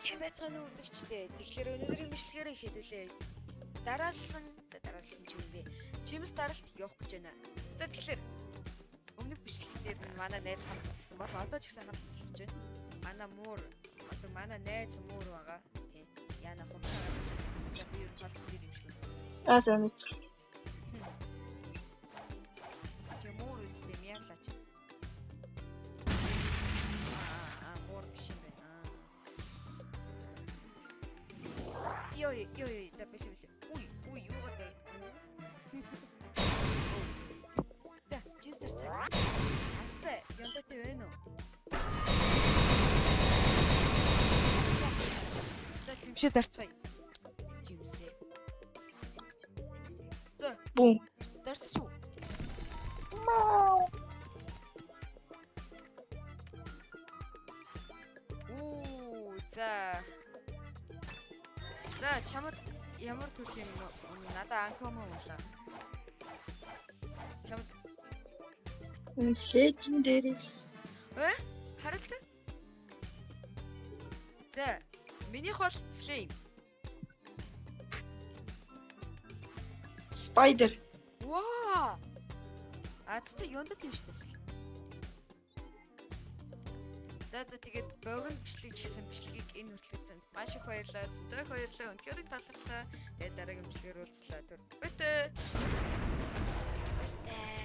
Сайн байцгаана уу, үзэгчдээ. Тэгэхээр өнөөдрийн бичлэгээр хэдүүлээ. Дараалсан, за дараалсан ч юм бэ. Жимс даралт явах гэж байна. За, тэгэхээр өмнөх бичлэг дээр минь манай найз хамт тусласан бол одоо ч гэсэн хамт туслах гэж байна. Манай муур, одоо манай найз муур байгаа. Тийм. Яна хумсаа гэж байна. За, би ер нь холц дээр юм шиг байна. Аа, за, мэдчих. Чи муур үсттэй мяглаач. Аа, муур биш юм байна. Аа. Йоо, ёо, ёо, за, бэлээ, бэлээ. Уй, уй, юугаа дээр. За, жинсэр цаг. Астай, ёндотой байна уу? За, за, симшээ дарцгаая. Жимсээ. За, Бүүм. дарсан шүү. Үу, за. За, чамд ямар төрлийн юм надаа uncommon болоо. Чамд Legendary. Э? Харалт. За, минийх бол flame. Spider. Ваа! А цэцтэй юундат юм шүү дээ. За, за, тэгээд богино бичлэг ч гэсэн бичлэгийг энэ хүртэл үзсэн. Маш их баярлалаа. Зөндөө их баярлалаа. Үнэхээр их талархлаа. Тэгээд дараагийн бичлэгээр уулзлаа. Түр. Баяртай. Баяртай.